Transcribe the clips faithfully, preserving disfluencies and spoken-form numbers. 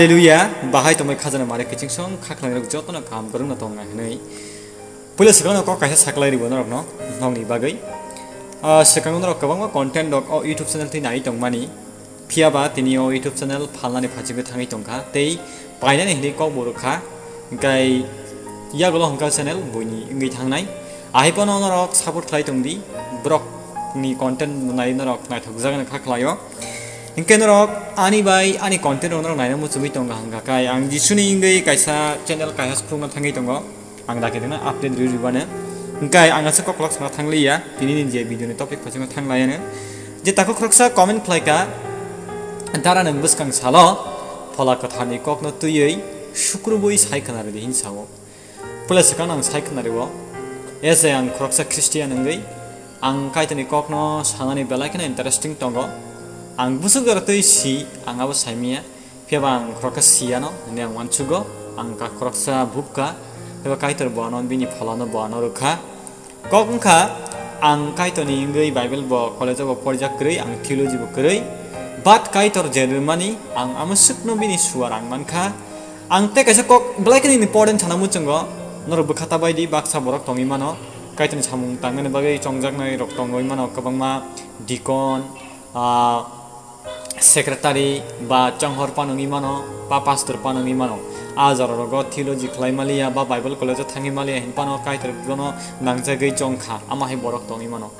Hallelujah, bahai tongbai khajana mare kiching song khakhlai rok jotono kaham kwrwngno tong nai hwnwi. Puila swkangno kok kaisa saklai ribo norokno, nokni bagwi. Ah, swkango norok kwbangma content rok o YouTube channel twi nai tongmani. Phiya ba tini o YouTube channel phalnani phachigo thangwi tongkha tei painani hwnwi kok bo rwkha. Hwnkhe yagulo hwnkha channel buini wngwi thangnai. Ahai phano norok support khlai tongdi, borokni content nai norok naithokjaknai kha khlaio. Hwnkhe norok ani bai ani content rok norok naina muchungwi tongo hwnkha khe ang Jisuni wngwi kaisa channel kaisa khulukna thangwi tongo. Ang dakhe tongna update rwi rwbano. Hwnkhe ang aswk koklok sana thangliya, tini ni je video ni topic phaisingno thanglaiano. Je takhuk khoroksa comment khlaika, dara nwng bwskang salo, Phola Kwtharni kokno twiwi sukrubwi sai khwna rwdi hin sao. Puila swkang ang sai khwna rwo, as a ang khoroksa Christian wngwi, ang Kaitorni kokno sanani belai kheno interesting tongo. Ang bwswk jora twi si, ang abo saimanya. Phiya ba ang khoroksa siyano hwnwi ang uansugo, ang ka khoroksa bukha, phiya ba Kaitor bo ano bini pholano bo ano rwkha. Kok wngkha, ang Kaitorni wngwi Bible bo college-o bo porijak kwrwi, ang theology bo kwrwi, but Kaitor je rwmani ang amwswkno bini suar ang mankha. Ang tei kaisa kok belai kheno nini pore wng sana muchungo, norok bwkha ta bai di, baksa borok tongwi mano, Kaitorni samung tangmani bagwi chongjaknai rok tongwi mano, kwbangma deacon, ah, secretary ba chonghor phano wngwi mano, ba pastor phano wngwi mano. A jora rogo theology khlai maliya ba Bible college-o thangwi maliya hin phano Kaitor bono nangjagwi chongkha, amo hai borok tongwi mano.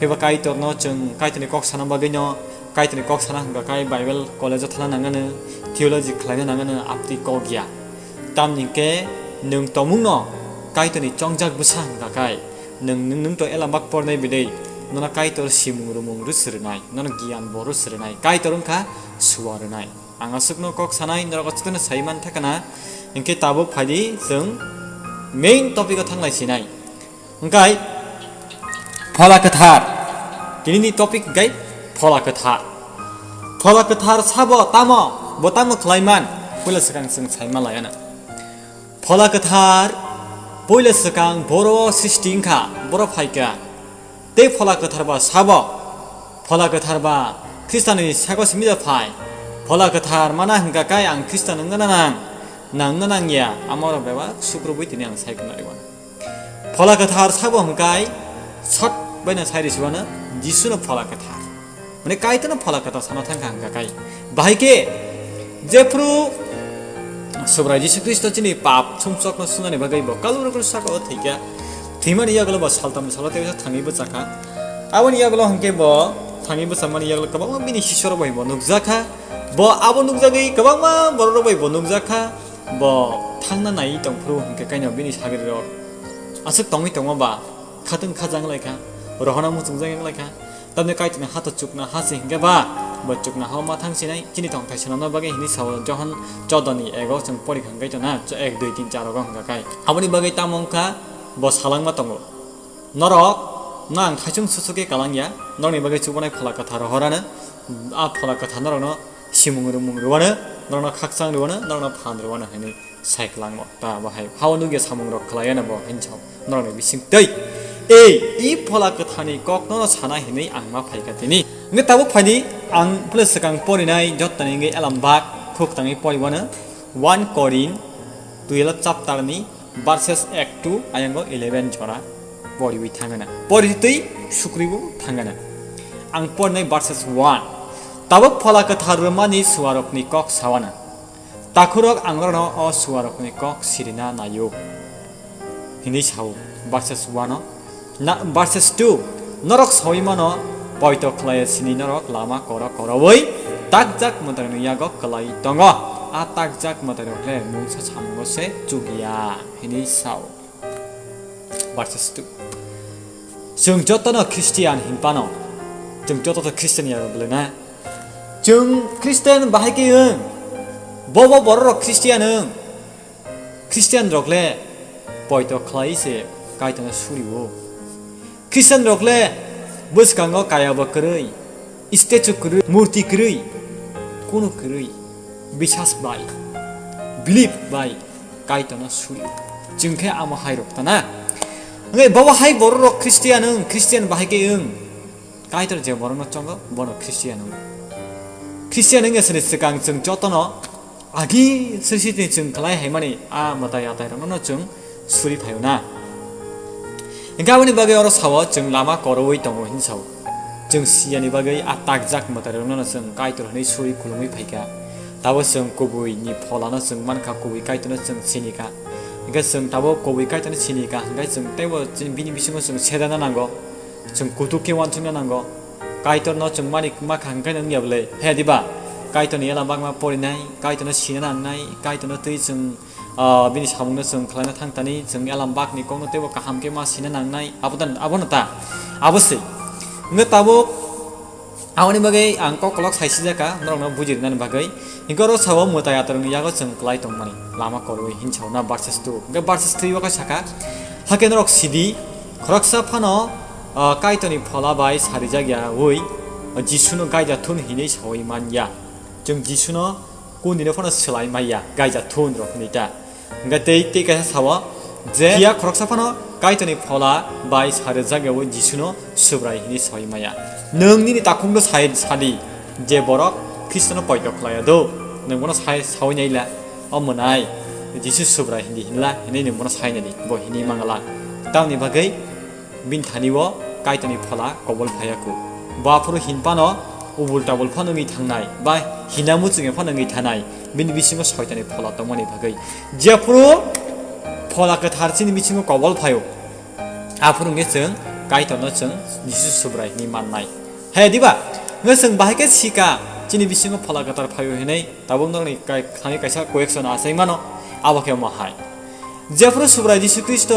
Phiba Kaitorno chwng Kaitorni kok sana bagwino, Kaitorni kok sana hwnkha khe Bible college-o thana nangano, theology khlaina nangano, aptwi kok ya. Tamni hwnkhe nwng tongmungno Kaitorni chongjak bwsa hwnkha khe, nwng, nwng, nwng to elambak pornai bwdwi, nono Kaitor simung rumung rw srwnai, nono giyan bo rw srwnai, Kaitor wngkha suar rwnai. Ang aswkno kok sanai, norok aswkno sai man thakana, hwnkhe tabuk phaidi chwng main topic-o thanglai sinai. Hwnkhe Phola Kwthar. Tinini topic hwnkhe Phola Kwthar. Phola Kwthar sabo tamo, bo tamo khlaiman? Puila swkang chwng saima layana. Phola Kwthar puila swkang boro srishti wngkha, boro phaikha. Tei Phola Kwthar ba sabo? Phola Kwthar ba Khristanoni sako simi da phai? Phola Kwthar mana hwnkha khe ang Khristan wngna nang, nangna nangya, amo rok bebak sukrubwi tini ang sai khwna rwmano. Phola Kwthar sabo hwnkhe short baino sai rwsibano Jisuno Phola Kwthar. Mane Kaitorno Phola Kwthar sana thangkha hwnkha khe. Bahai khe jephru Subrai Jisu Khristo chini pap sumsokno sunani bagwi bo Kalvari krus saka o thwikha. Thwimani yagulo bo saltamni salo tei thangwi bwchakha. Aboni yagulo hwnkhe bo thangwi bwchakmani yagulo kwbangma bini sisoro bai bo nukjakha. Bo abo nukjagwi kwbangma borok rok bai bo nukjakha. Bo thangna naiwi tongphuru hwnkhe kaino bini sagrirok aswk tongwi tongma ba khatwng khajak wnglaikha, rohorna muchungjak wnglaikha. Tamni Kaitorni ha to chukna ha se hwnkhe ba, bo chukna ha-o ma thang sinai, chini tongthai swnamna bagwi hwnwi sao Johon choddo ni ego chwng porikha hwnkhe to na, ek, dui, tin, char rogo hwnkha khai. Aboni bagwi tamo wngkha, bo salangma tongo. Norok, no ang thaichung susu khe kalang ya, norokni bagwi chubanai Phola Kwthar rohorano, a Phola Kwthar norokno simung rwmung rwano, norokno khakchang rwano, norokno phan rwano hwnwi sai kwlangmo. Ta bahai ha-o nukya samung rok khlaiya no bo hinsa norokni bising tei. Ei, i Phola Kwtharni kokno sana hinwi ang ma phaikha tini. Hwnkhe tabuk phaidi ang pule swkang porinai jottoni wngwi elam bak khuk tangwi poriwano one Korin twelve chapter ni verses ek to ayang eleven jora poriwi thangana. Poritwi sukribo thangana. Ang porinai verses one. Tabuk Phola Kwthar rwmani suarokni kok sawana. Takhurok ang norokno o suarokni kok sirina naio, hinwi sao, verses one o. Na, verses two, norok sawi mano, poito khlaiya sini norok lama koro korowi takjak mwtairokni yago kwlai tongo. A takjak mwtairok le mungsa samungo se chukya, hinwi sao. Verses two. Chwng jotono Christian hinphano, chwng joto to Christian ya bwlwna. Chwng Christian bahai khe wng, bobo bororok Christian wng. Christian rok le poito khlai se Kaitorno suriwo. Christian rok le bwskango kaya bo kwrwi, statue kwrwi, murti kwrwi, kunu kwrwi, bisas bai, belief bai Kaitorno suri. Chwng khe amo hai rok ta na. Hwnkhe bobo hai bororok Christian wng, Christian bahai khe wng. Kaitor je borokno chongo, bono Christian wng. Christian wngya sini swkang chwng jotono Agi srishti ni chwng khlai haimani a mwtai atai rokno no chwng suri phaio na. Hingkhe aboni bagwi oro sao chwng lama koroui tongo hin sao. Chwng siyani bagwi a takjak mwtai rokno no chwng Kaitor hwnwi suri khulumui phaikha. Tabo chwng kubui ni pholano chwng mankha, kubui Kaitorno chwng sinikha. Hingkhe chwng tabo kubui Kaitorno sinikha hingkhe chwng teibo chini bini bisingo chwng sedana nango. Chwng kutuk khe uansukna nango. Kaitorno chwng mani kwma kha hwnkhe nw wngya bwle? He diba? Kaitorni ela bakma porinai, Kaitorno sina nangnai, Kaitorno twi chwng, ah, bini samungno chwng khlaina thang tani, chwng ela bakni kokno teibo kaham khe ma sina nangnai. Abo ta, abo no ta. Abo se. Hwnkhe tabuk aboni bagwi ang kok kolok sai sijaka, norokno buji rwnani bagwi. Hingke oro sao mwtai atorokni yago chwng kwlai tongmani lama korwi hinsa na verses two. Hingke verses three o khe saka, "Hakhe norok sidi, khoroksa phano, ah, Kaitorni phola bai sarijak ya ui, Jisuno gaija thun hinwi saui man ya." Chwng Jisuno kundino phano swlai maya, gaija thun rok hinwi ta. Hingke tei, tei kaisa sao je, "Phiya khoroksa phano Kaitorni phola bai sarijak ya ui Jisuno Subrai hinwi saui maya." Nwng nini takhukno sai sadi, je borok Khristono poito khlai ya do, nwng bono sai saui nai la, o mwnai, Jisu Subrai hindi hinla, hinwi nwng bono sai nai di, bo hinwi mangala. Tamni bagwi bini thani o Kaitorni phola kobol phaiya kho. Bo aphuru hin phano ubul tabul phano wngwi thangnai, ba hina muchunge phano wngwi thanai, bini bisingo Soitanni phola tongmani bagwi. Jephuru phola kwthar chini bisingo kobol phaio, aphuru wngkhe chwng Kaitorno chwng Jisu Subrai hinwi mannai. Hai diba? Hwnkhe chwng bahai khe sika chini bisingo phola kwthar phaio hinwi tabuk norokni kai-, thani kaisa question achai mano, abo khe omo hai. Jephuru Subrai Jisu Khristo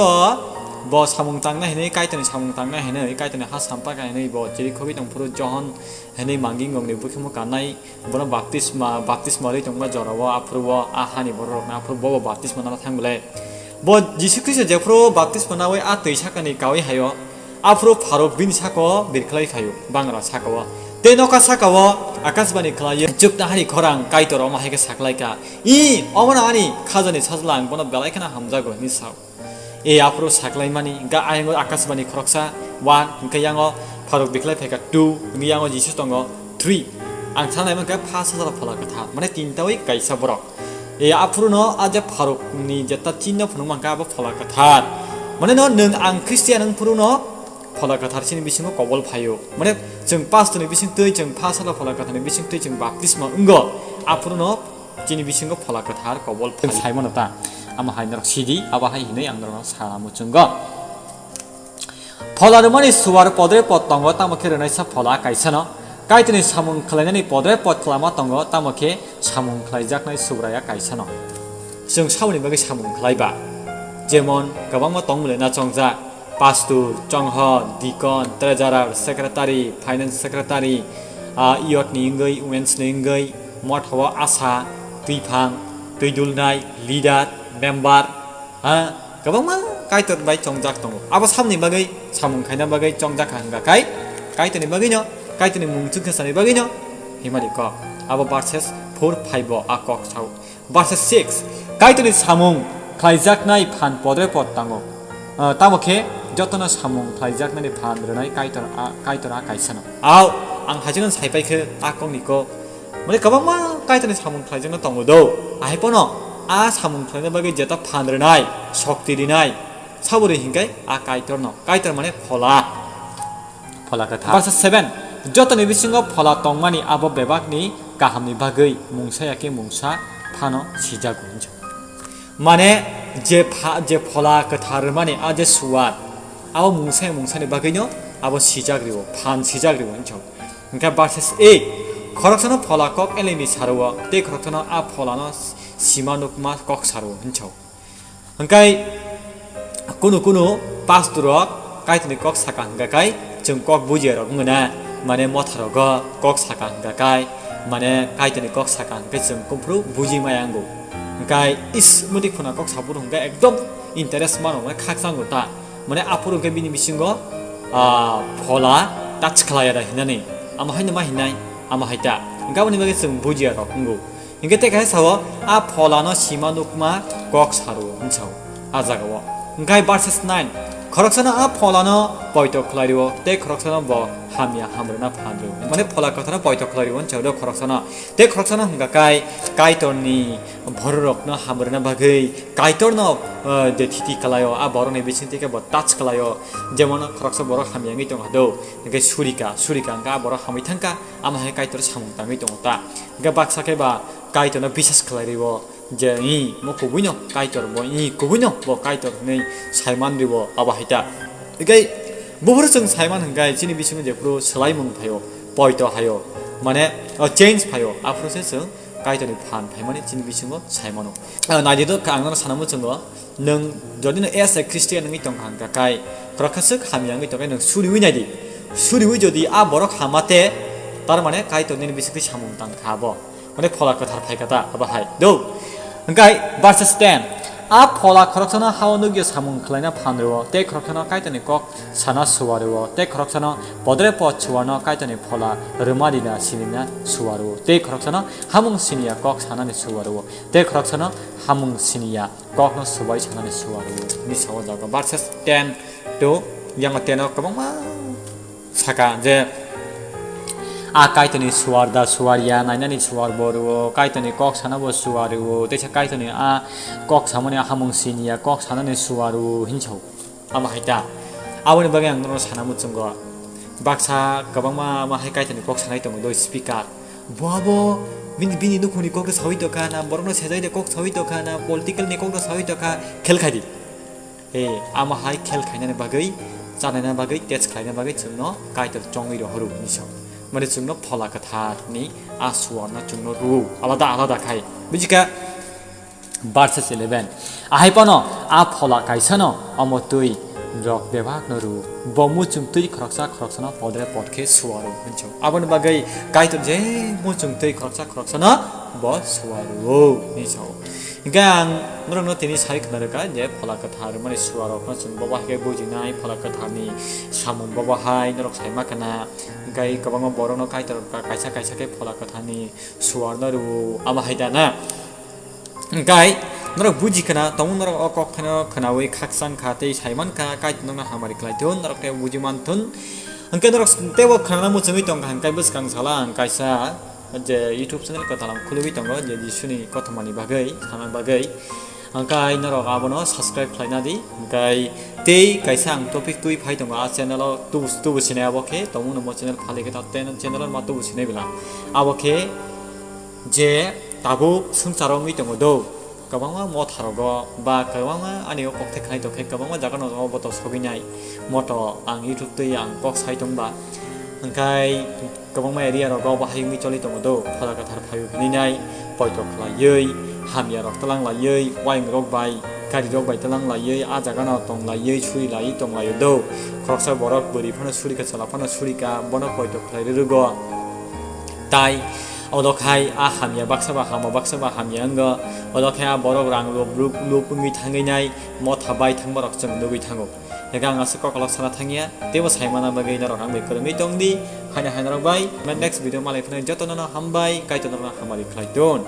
bo samung tangna hinwi, Kaitorni samung tangna hinwi, Kaitorni ha sampaka hinwi bo chiri khogwi tongphuru Johon hinwi mangingongni bukhimo kannai, bono baptisma, baptisma rwi tongma jorao, aphuru o a hani bororokno aphuru bobo baptisma nana thang bwle. Bo Jisu Khristo jephuru baptisma naui a twi sakani kaui haio, aphuru pharuk bini sako birkhlai phaio, bangra sakao. Tei nokha sakao akashbani khlaiwi chukna hani khorang Kaitor omo hai khe saklaikha, "I, omono ani khajani sajla, ang bono belai kheno hamjago," hinwi sao. E aphuru saklaimani, hingkhe ayango akashbani khoroksa, one, hingkhe yango pharuk bikhlai phaikha, two, hingkhe yango Jisu tongo, three. Ang sanai mankha pha sajla phola kwthar, mane tintaui kaisa borok. E aphuruno a je pharukni jeta chinno phunuk mankha abo phola kwthar. Mane no nwng ang Christian wng phuruno phola kwthar chini bisingo kobol phaio. Mane chwng pastorni bisingtwi, chwng pha sajla phola kwtharni bisingtwi chwng baptisma wngo. Aphuruno chini bisingo phola kwthar kobol phai saimano ta. Amo hai norok sidi, abo hai hinwi ang norokno sa muchungo. Phola rwmani suar podre pod tongo, tamo khe rwnaisa phola kaisano. Kaitorni samung khlainani podre pod khlama tongo, tamo khe samung khlaijaknai Subraia kaisano. Chwng saboni bagwi samung khlaiba? Jemon, kwbangma tongmung le na chongjak. Pastor, chongho, deacon, treasurer, secretary, finance secretary, ah, youth ni wngwi, women's ni wngwi, motha o asa, twiphang, twi dulnai, leader, member, ha, kwbangma Kaitor bai chongjak tongo. Abo samni bagwi, samung khaina bagwi chongjak kha hwnga khai, Kaitorni bagwino, Kaitorni mung chukha sani bagwino, himari kok. Abo verses four, five o a kok sao. Verse six, Kaitorni samung khlaijaknai phan podre pod tango. Ah, tamo khe jotono samung khlaijaknani phan rwnai Kaitor a, Kaitor a kaisano. Au, ang haijakno sai pai khe a kokni kok. Mane kwbangma Kaitorni samung khlaijakno tongo do. Ahai pono a samung khlaina bagwi jeta phan rwnai, shokti rinai, sabo rwi hinkai a Kaitorno. Kaitor mane phola. Phola kwthar. Verse seven, jotoni bisingo phola tongmani abo bebakni kahamni bagwi mungsa ya khe mungsa phano sijago hinjo. Mane je pha-, je phola kwthar rwmani a je suwat, abo mungsa ya mungsani bagwino abo sijak rwo, phan sijak rwo hinjo. Hwnkhe verses eight, khoroksano phola kok eleni sarwo, tei khoroksano a pholano sima nukma kok sarwo hinjo. Hwnkhe kunu kunu pastor rok Kaitorni kok saka hwnkha khai chwng kok bujiya rok wngwi na, mane motha rogo kok saka hwnkha khai, mane Kaitorni kok saka hwnkhe chwng kumphuru buji maya wngo. Hwnkhe is mutik phuna kok saphuru hwnkhe ekdom interest mano, mane khakchangno ta, mane aphuru hwnkhe bini bisingo, ah, phola touch khlaiya da hinani, amo haino ma hinai, amo hai ta, hwnkhe aboni bagwi chwng bujiya rok wngo. Hingke tei kaisa sao, a pholano sima nukma kok saro, hinsao, a jagao. Hingkai verses nine, Khoroksano a pholano poito khlai rwo, tei khoroksano bo hamya hamrwna phan rwo. Mane phola kwtharno poito khlai rwo, hwnwi sao do khoroksano. Tei khoroksano hwnkha kai Kaitorni bororokno hamrwna bagwi, Kaitorno, eh, je thiti khlaio, a borokni bisingtwi khe bo touch khlaio. Jemon khoroksa borok hamya wngwi tongkha do, hwnkhe surika, surika hwnkha a borok hamwi thangkha, amo hai Kaitor samung tangwi tongo ta. Hwnkhe baksa khe ba Kaitorno bisas khlai rwo. Je, "Ih, mo kubuino Kaitor bo, ih, kubuino bo Kaitor," hwnwi saiman rwo abo hai ta. Hwnkhe buphuru chwng saiman hwnkhe chini bisingo jephuru swlaimung phaio, poito haio, mane, o, change phaio, aphuru se chwng Kaitorni phan phaimani chini bisingo saimano. Ah, naidi do, ang nono sana muchungo, nwng jodi no as a Christian wngwi tongkha hwnkha kai, khoroksa swk hamya wngwi tongkha, nwng suriwi naidi. Suriwi jodi a borok hamate, tar mane Kaitor nini bisingtwi samung tangkha abo. Mane phola kwthar phaikha ta, abo hai. Do. Hwnkhe verses ten. A phola khoroksano hao nukya samung khlaina phan rwo, tei khoroksano Kaitorni kok sana suwa rwo, tei khoroksano podre pod suwarno Kaitorni phola rwma rina sinina suwa rwo, tei khoroksano hamung siniya kok sanani suwa rwo, tei khoroksano hamung siniya kokno subai sanani suwa rwo. Hwnwi sao jaga verses ten to yango ten o kwbangma saka je, "A Kaitorni suar da suar ya, nainani suar bo rwo, Kaitorni kok sana bo suar rwo, teisa Kaitorni a kok samani a hamung siniya, kok sanani suar rwo," hinwi sao. Amo hai ta. Aboni bagwi ang nono sana muchungo. Baksa kwbangma amo hai Kaitorni kok sanai tongo do speaker. Bo abo bini, bini nukhungni kokno saui tongkha na, borokno sejai de kok saui tongkha na, political ni kokno saui tongkha, khel khai di. E, amo hai khel khainani bagwi, chanaina bagwi, test khlaina bagwi chwngno Kaitor chongwi rohoro hinwi sao. Mane chwngno phola kwtharni a suarno chwngno rwo, alada alada khai. Bujikha? Verses eleven. Ahai phano a phola kaisano omo twi rok bebakno rwo. Bo muchung twi khoroksa khoroksano podre pod khe suaro hinwi sao. Aboni bagwi Kaitor je muchung twi khoroksa khoroksano bo suaro hinwi sao. Hingke ang norokno tini sai khna rwkha je phola kwthar mani suarokno chwng bobo hai khe bujinai, phola kwtharni samung bobo hai norok sai ma khna. Hingke kwbangma borokno Kaitor ka-, kaisa kaisa khe phola kwtharni suarno rwo, abo hai da na? Hingke norok buji khna, tongmung norok o kok phano khnaui khakchang kha tei sai man kha, Kaitor nokno hamari khlai thun, norok tei buji man thun. Hingke norok teibo khnana muchungui tong kha, hingke bwskang sala ang kaisa je YouTube channel kwtal ang khulugui tongo, je Jisuni kothomani bagwi, sana bagwi. Hingke norok abono subscribe khlaina di, hingke tei kaisa ang topic twi phai tongo, a channel o tubu, tubu sinai abo khe, tongmung no mo channel phali khe ta, ten channel o ma tubu sinai bila. Abo khe je tabuk swngcharo wngwi tongo do, kwbangma motha rogo ba kwbangma ani o kokthai khnai tongkhe kwbangma jaga no o boto sogwi nai moto ang YouTube twi ang kok sai tongba. Hingke kwbangma area rogo bo hai wngwi choli tongo do, phola kwthar phaio hinwi nai poito khlaiwi, hamya rok twlang laiwi, wayung rok bai, gari rok bai twlang laiwi, a jaga no tong laiwi, suri laiwi tong laio do. Khoroksa borok bwrwi phano suri kha, chwla phano suri kha, bono poito khlai rwrwgo. Tai odokhai a hamya baksa ba hamo baksa ba hamya wngo, odokhai a borok rang lup lup lup wngwi thangwi nai motha bai thangma rok chwng nugwi thango. Hingke ang aswk kokolok sana thangya, teibo saimana bagwi norok ang bai kwrwngwi tongdi, haino hai norok bai next video malai phano jotono no hambai, Kaitor norokno hamari khlai ton.